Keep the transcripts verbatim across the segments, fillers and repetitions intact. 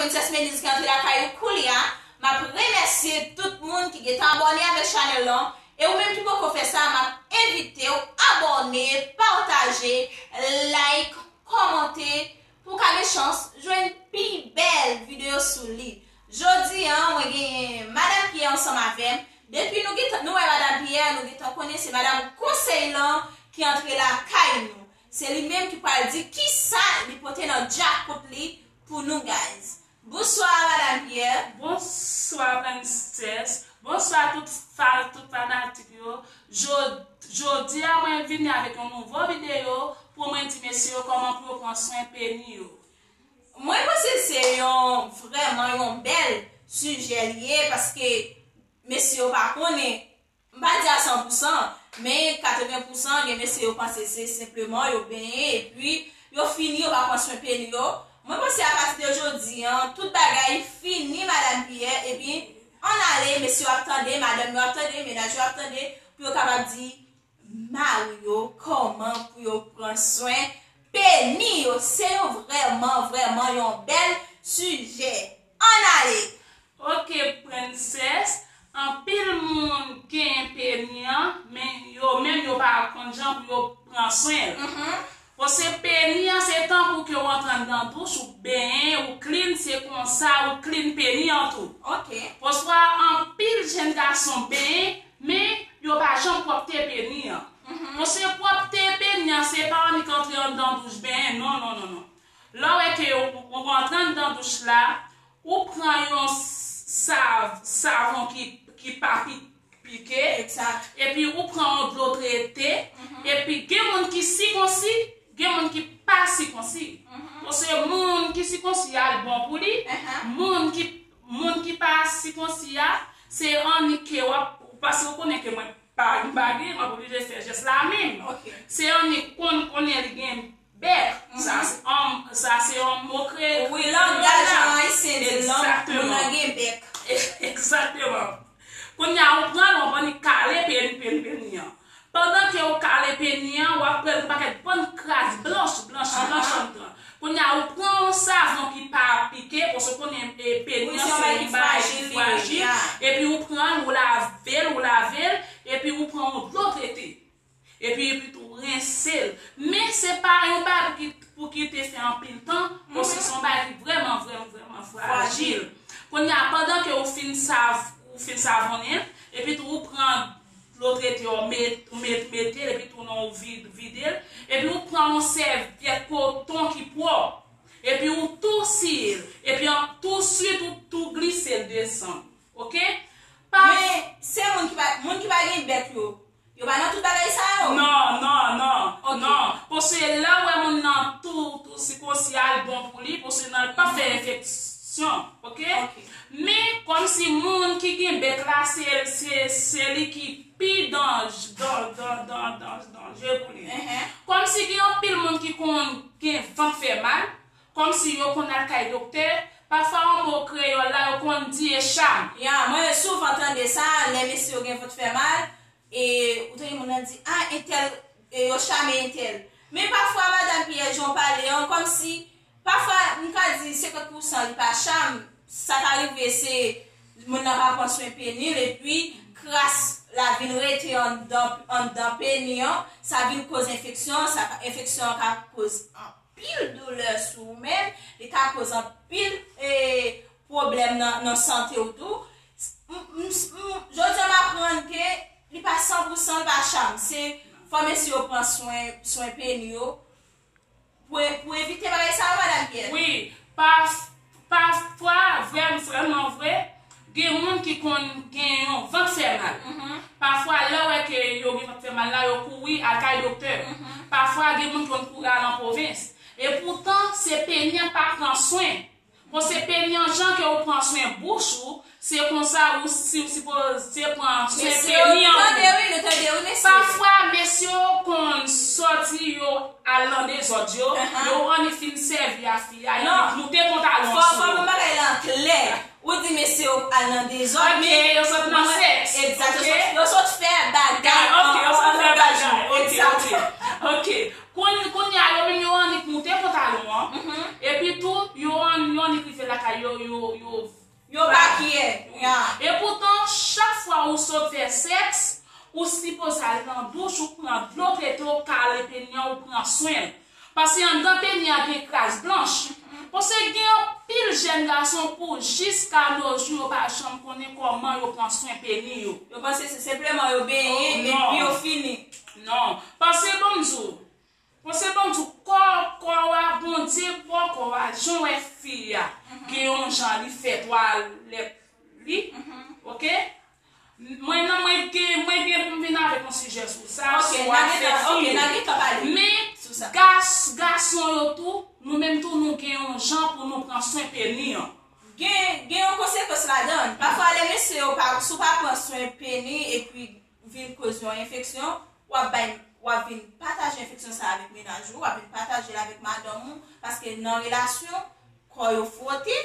Princess Meniz ki antre lakay ou koulye a. M ap remèsye tout moun ki gentan abòne avèk chanèl lan. E ou menm ki poko fè sa, m ap envite w abòne, pataje, like, kòmante, pou w ka gen chans jwenn pi bèl videyo sou li. Jodi a, mwen genyen Madanm Pierre ansanm avè m. Depi nou gentan, nou wè Madanm Pierre, nou gentan konnen se madanm konsèy lan ki antre lakay nou. Se li menm ki pral di kisa li pote nan djakout li pou nou, guys. Bonswa, Madanm Pierre. Bonswa, Princess. Bonswa, tout fan, tout fanatik yo. Jo-, jodi a, mwen vini avèk yon nouvo videyo pou mwen di mesye yo kòman pou yo pran swen peni yo. Mwen panse se yon, vrèman yon bèl sijè li ye, paske mesye yo pa konnen, m pa di a san pou san, men katreven pou san gen mesye yo panse se senpleman yo benyen epi yo fini, yo pa pran swen peni yo. Mwen panse apati de jodi a, tout bagay fini, Madanm Pierre, epi ann ale, mesye yo ap tande, madanm yo ap tande, mennaj yo ap tande, pou yo kapab di mari yo kòman pou yo pran swen peni yo. Se yon vrèman, vrèman yon bèl sijè. Ann ale! Ok, Princess, anpil moun genyen peni an, men yo menm yo pa konn jan pou yo pran swen l. Paske peni an se tankou ke w antre anndan douch, ou benyen, ou clean, se konsa ou clean peni an tou. Ok. Oswa anpil jèn gason benyen, men yo pa janm pwòpte peni an. Paske pwòpte peni an se pa annik antre anndan douch benyen, non, non, non, non. Lè w wè ke ou, ou antre anndan douch la, ou pran yon sav, savon ki, ki pa pi, pike, epi ou pran yon dlo trete, epi gen moun ki sikonsi, gen moun ki pa sikonsi. Paske moun ki sikonsi a, l bon pou li, moun ki, moun ki pa sikonsi a, se annik ke w ap, paske ou konnen ke mwen pa, m pa gen, m ap oblije fè jès la menm. Se annik konn, konnen li gen bèk. Sa se, um, sa se yon mo kre-, wi, langaj an ayisyen di l, non, moun nan gen bèk. Egzakteman. Kounye a, ou pran l, w ap annik kale peni, peni, peni an. Pandan ke ou kale peni an, w ap pran yon pakèt bann kras blanch, blanch, blanch anndan. Kounye a, ou pran yon savon ki pa pike, paske ou konnen, e, peni an se yon bagay ki frajil, epi ou pran l, ou lave l, ou lave l, epi ou pran yon dlo trete. Epi, epi tou rense l. Men se pa yon bagay pou ki, pou ki te fè anpil tan, paske se yon bagay ki vrèman, vrèman, vrèman frajil. Kounye a, pandan ke ou fin sav-, ou fin savonnen l, epi tou ou pran dlo trete, ou met, ou met, mete l, epi tou non ou vid-, vide l, epi ou pran yon sèvyèt koton ki pwòp, epi ou tou siye l, epi an, touswit ou tou glise l desann. Ok? Pa... Men se moun ki pa, moun ki pa gen bèk yo, yo pa nan tout bagay sa yo? Non, non, non, non. Paske lè w wè moun nan tou, tou sikonsi a, l bon pou li, paske nan l pa fè enfeksyon, ok? Men kòmsi moun ki gen bèk la, se, se, se li ki pi danj-, dan-, dan-, dan-, dan-, danje pou li. Kòmsi gen anpil moun ki konn gen vant fè mal, kòmsi yo konn al kay doktè, pafwa yon mo kreyòl la, yo konn di e cham. Ya, mwen souvan tande sa, lè mesye yo gen vant fè mal, e ou tande moun nan di, a, entèl, e yo chame entèl. Men pafwa, Madanm Pierre, jan w pale an, kòmsi, pafwa, m ka di senkant pou san li pa cham, sa ka rive se moun nan pa pran swen peni l, epi kras la vin rete anndan, anndan peni an, sa vin koz enfeksyon, sa ka, enfeksyon an ka koz anpil doulè sou ou menm, li ka koz anpil, e, pwoblèm nan, nan sante w tou. M, m, m, jodi a m aprann ke li pa san pou san, li pa cham. Se fò mesye yo pran swen, swen peni yo pou, pou evite bagay sa yo, Madanm Pierre. Wi, pa, pafwa, vrèman, vrèman vre, gen moun ki konn gen yon vant fè mal. Pafwa, lè w wè ke yo gen vant fè mal la, yo kouri al kay doktè. Pafwa, gen moun ki konn kouri al nan pwovens. Epoutan, se peni an pa pran swen. Bon, se peni an, jan ke ou pran swen bouch ou, se konsa ou, si, ou sipoze pran swen peni an tou. Pafwa, mesye yo konn sòti, yo al nan dezòd yo, yo annik fin sèvi a fi a, yo annik moute pantalon an sou yo. Fò, fò pou bagay lan klè. Ou di mesye yo al nan dezòd, men yo sot nan sèks. Egzakteman. Yo sot fè bagay an, yo sot fè bagay. Ok, ok. Kounye a, yo menm yo annik moute pantalon an. Epi tou, yo annik rive lakay yo, yo, yo, yo bakiyè. Ya. Epoutan, chak fwa ou sot fè sèks, ou sipoze al nan douch, ou pran dlo trete, ou kale peni an, ou pran swen l. Paske anndan peni an gen kras blanch. Paske gen anpil jèn gason pou jiska nos jours yo pa janm konnen kòman yo pran swen peni yo. Yo panse se senpleman yo benyen epi yo fini. Non. Paske ban m di w, Bon, se bon, di w, kò, kò a, Bondye ba w kò a, jan w wè fi a, gen yon jan li fè twalèt li, oke? Mwen, non, mwen gen, mwen gen pou m vin avèk yon sijè sou sa, si w ap fè fi. Men, gas-, gason yo tou, nou menm tou, nou gen yon jan pou nou pran swen peni an. Gen, gen yon konsekans ladan l. Pafwa, lè mesye yo pa, si w pa pran swen peni epi vin koz yon enfeksyon, w ap bay, w ap vin pataje enfeksyon sa a avèk mennaj ou, w ap vin pataje l avèk madanm ou, paske nan relasyon, kò yo fwote,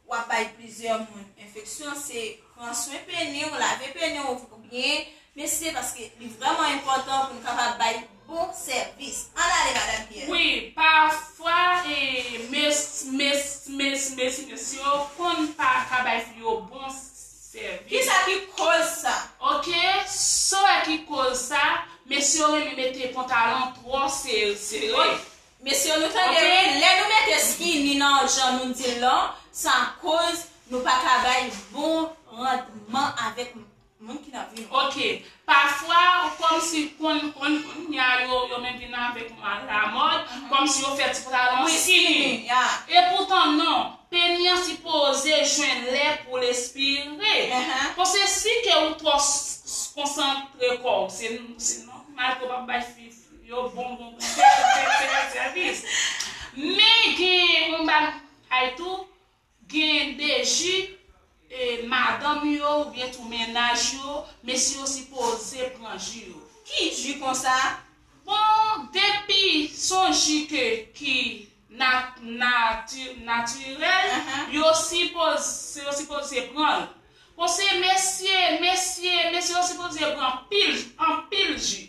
w ap bay plizyè moun enfeksyon, se pran swen peni w, lave peni w byen, mesye, paske li vrèman enpòtan pou n kapab bay bon sèvis. Ann ale, Madanm Pierre. Wi, pafwa, e, mes, mes, mes, mes, mesye yo konn pa ka bay fi yo bon sèvis. Kisa ki koz sa? Oke, sa w wè ki koz sa, mesye yo renmen mete pantalon twò se-, sere. Mesye yo, nou tande, wi, lè nou mete skinny nan jan nou di l lan, sa koz nou pa ka bay bon randman avèk moun ki nan vi nou. Oke, pafwa, kòmsi konn, konn, konnya yo, yo menm vin avèk yon lamòd, kòmsi yo fè ti pantalon skinny. Epoutan, non. Peni an sipoze jwenn lè pou l espire. Paske si ke ou twò s-, s-, konsantre kò w, se, se nòmal ke w p ap bay fi yo bon, bon, bon sè-, sè-, sè-, sèvis. Men gen yon bagay tou, gen de ji, e, madanm yo oubyen tou mennaj yo, mesye yo sipoze pran ji yo. Ki ji konsa? Bon, depi se yon ji ke, ki nat-, nati-, natirèl, yo sipoze, yo sipoze pran l. Paske mesye, mesye, mesye yo sipoze pran anpil, anpil ji.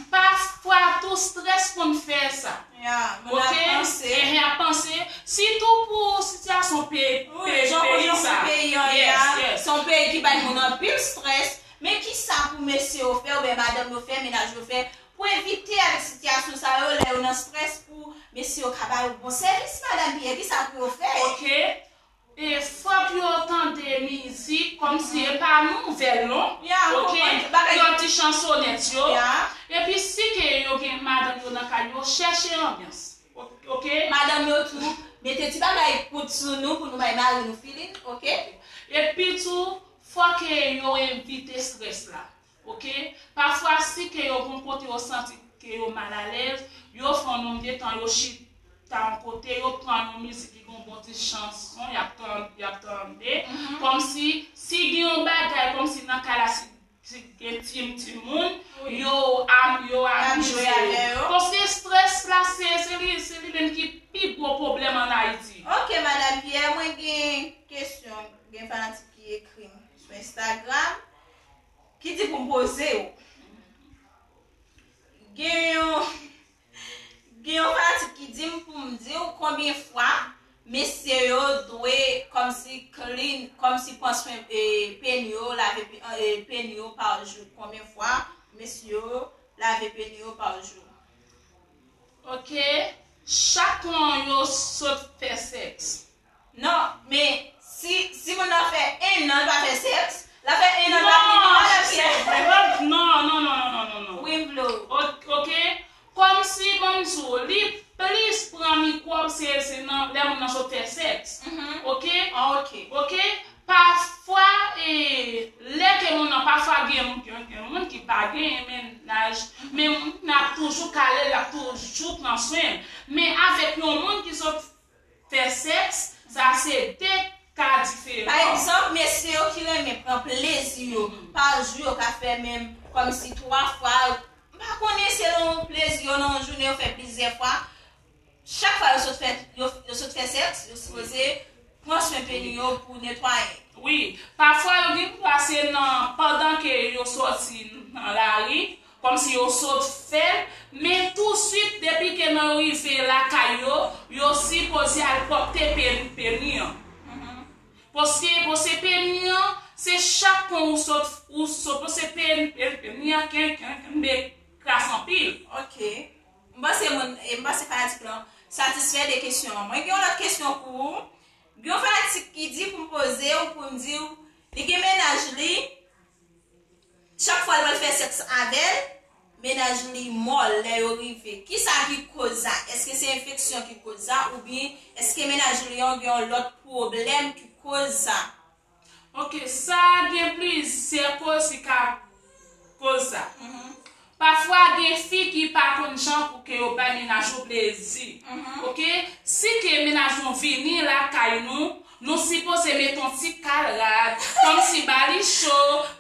Pafwa tou strès konn fè sa. Oke? Moun ap panse. Enhen, ap panse. Sitou pou sitiyasyon pe-, pe-, peyi sa. Wi, jan koze sou peyi an ye a, se yon peyi ki bay moun anpil strès. Men kisa pou mesye yo fè, oubyen madanm yo fè, mennaj yo fè, pou evite avèk sitiyasyon sa yo, lè yo nan strès, pou mesye yo ka ba yo bon sèvis, Madanm Pierre, kisa pou yo fè? Oke. E fòk yo tande mizik, kòmsi e pa nouvèl, non? Oke? Yo ti chansonèt yo. Epi si ke yo gen madanm yo nan kay yo, chèche anbyans. Oke? Madanm yo tou, mete ti bagay kout sou nou pou nou bay mari nou feeling, oke? Epi tou, fòk yo evite strès la. Oke? Pafwa, si ke yo gon kote yo santi ke yo malalèz, yo fè yon nonm de tan, yo chita yon kote, yo pran yon mizik ki gon bon ti chanson, y ap tan-, y ap tande. Kòmsi, si gen yon bagay, kòmsi nan kay la, si, si gen ti, timoun, yo am-, yo amize yo. Paske strès la, se, se li, se li menm ki pi gwo pwoblèm ann Ayiti. Oke, Madanm Pierre, mwen gen kesyon, gen fanatik ki ekri m sou Instagram. Ki di pou m poze w. Gen yon, gen yon fanatik ki di m pou m di w konbyen fwa mesye yo dwe kòmsi clean, kòmsi pran swen, e, peni yo, lave pe-, e, peni yo pa jou. Konbyen fwa mesye yo lave peni yo pa jou? Oke, chak lè yo sot fè sèks. Non, men si, si moun nan fè en an l pa fè sèks, l ap fè en an l pa fini, non, l ap fini. Non, non, non, non, non, non, non. Wi, m vle w. O-, oke. Kòmsi, ban m di w, li plis pran mikwòb, se, se nan lè moun nan sot fè sèks. Oke? Ah, oke. Oke? Pafwa, e, lè ke moun nan, pafwa gen, gen, gen moun ki pa gen mennaj, men moun nan ap toujou kale l, l ap toujou pran swen l. Men avèk yon moun ki sot fè sèks, sa se de ka diferan. Pa egzanp, mesye yo ki renmen pran plezi yo, pa jou yo ka fè menm kòmsi twa fwa, m pa konnen selon plezi yo nan yon jounen yo fè plizyè fwa. Chak fwa yo sot fè, yo, yo sot fè sèks, yo sipoze pran swen peni yo pou netwaye. Wi, pafwa yo gen dwa se nan, pandan ke yo sòti nan lari, kòmsi yo sot fè l, men touswit, depi ke nan yo rive lakay yo, yo sipoze al pwòpte peni, peni an. Pòske, pòske peni an, se chak kon ou sot, ou sot, pòske peni, peni, peni an, ken, ken, ken, be kras anpil. Ok. M panse moun, e m panse fanatik lan satisfè de kesyon an. Mwen gen yon lòt kesyon pou ou. Gen yon fanatik ki di pou m poze ou, pou m di w, li gen mennaj li, chak fwa l pral fè sèks avè l, mennaj li mò l lè yo rive. Kisa ki koz sa? Èske se enfeksyon ki koz sa? Oubyen èske mennaj li an gen yon lòt pwoblèm ki koz sa? Ok, sa gen plizyè koz ki ka koz sa. Pafwa, gen fi ki pa konn jan pou ke yo bay mennaj yo plezi. Ok? Si ke mennaj nou vini lakay nou, nou sipoze mete yon ti kal rad, kòmsi ba li cho,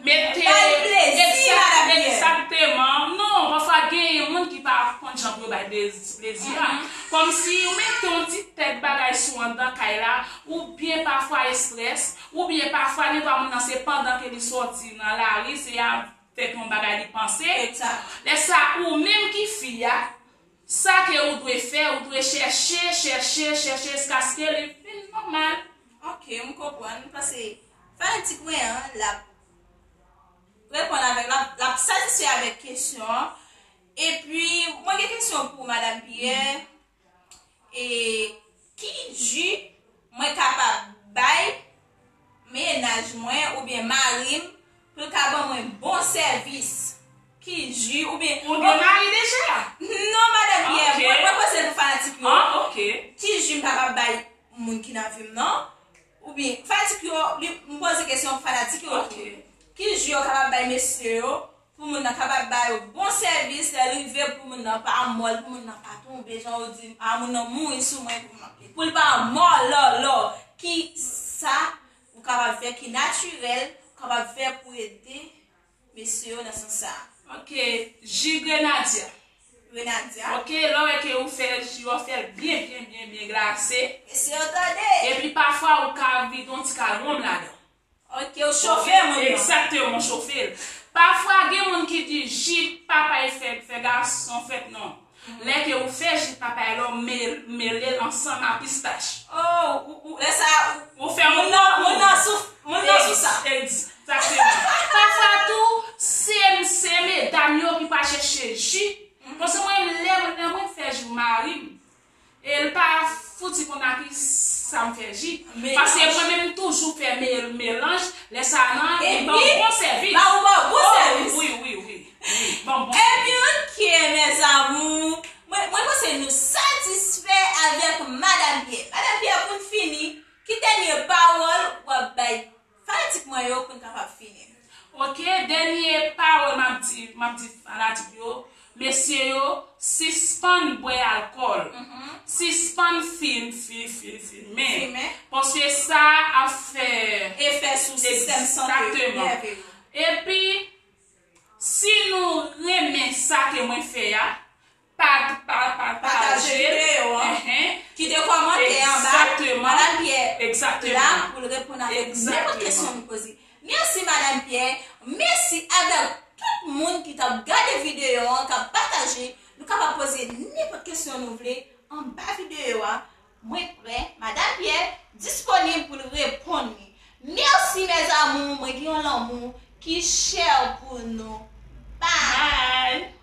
mete... Ba li plezi, egzak-, Madam Pierre. Egzakteman. Non, pafwa, gen moun ki pa konn jan pou yo bay plezi, plezi a. Kòmsi ou mete yon ti tèt bagay sou anndan kay la, oubyen pafwa estrès, oubyen pafwa nenpwa moun nan se pandan ke li sòti nan lari, se avèk yon bagay li panse. Egzak. Lè sa, ou menm ki fi a, sa ke ou dwe fè, ou dwe chèche, chèche, chèche jiskaske li vin nòmal. Ok, m konprann. M panse fanatik mwen an, l ap reponn avèk, l ap, l ap satisfè avèk kesyon an. Epi, mwen gen kesyon pou ou, Madam Pierre. E ki ji mwen kapab bay mennaj mwen oubyen mari m pou l ka ban mwen bon sèvis? Ki ji oubyen... Ou gen mari deja? Non, Madam Pierre, ok, mwen, mwen poze l pou fanatik yo. Ah, ok. Ki ji m kapab bay moun ki nan vi m nan? Oubyen, fanatik yo, li, m poze kesyon pou fanatik yo. Ok. Ki ji yo kapab bay mesye yo pou moun nan kapab ba yo bon sèvis, lè l rive pou moun nan pa mò l, pou moun nan pa tonbe, jan yo di, a, moun nan mouri sou mwen, pou l pa mò lòlò. Ki sa ou kapab fè ki natirèl, ou kapab fè pou ede mesye yo nan sans sa a? Ok, ji grenadya. Grenadya. Ok, lè w wè ke ou fè ji, ou fè l byen, byen, byen, byen glase. Mesye yo tande. Epi pafwa ou ka vide yon ti kal wonm ladan. Ok, ou chofe moun nan. Egzakteman, chofe l. Pafwa, gen moun ki di ji papay fè, fè gason fèt non. Lè ke ou fè ji papay la, ou mel-, mele l ansanm a pistach. Oh, ou, ou, lè sa, ou, ou fè moun nan, moun nan sou, moun nan sou sa. Egzakteman. Pafwa tou, se, se medam yo ki pa chèche ji. Paske mwen, lè, lè mwen fè ji pou mari m, e l pa fouti konn a ki sa m fè ji. Paske mwen menm m toujou fè me-, melanj, lè sa nan, li ban m bon sèvis. Epi, la ou ban bon sèvis. Wi, wi, wi. Wi, ban m bon sèvis. Ebyen, ok, mes amours. Mwen, mwen panse nou satisfè avèk Madam Pierre. Madam Pierre, pou n fini, ki dènye pawòl w ap bay fanatik mwen yo pou n kapab fini? Ok, dènye pawòl m ap di, m ap di fanatik yo, mesye yo, sispann bwè alkòl, sispann fim, fi-, fi-, fimen. Fimen. Paske sa ap fè efè sou sistèm sante nève yo. Egzakteman. Epi, si nou renmen sa ke mwen fè a, pa, pa, pa, pataje videyo an. Kite kòmantè anba. Egzakteman. Madam Pierre la pou l reponn avèk nenpòt kesyon nou poze. Mèsi, Madam Pierre. Mèsi avèk tout moun ki t ap gade videyo an, k ap pataje. Nou kapab poze nenpòt kesyon nou vle anba videyo a. Mwen prè, Madam Pierre disponib pou l reponn li. Mèsi, mes amours, mwen gen yon lanmou ki chè pou nou. Bye! Bye!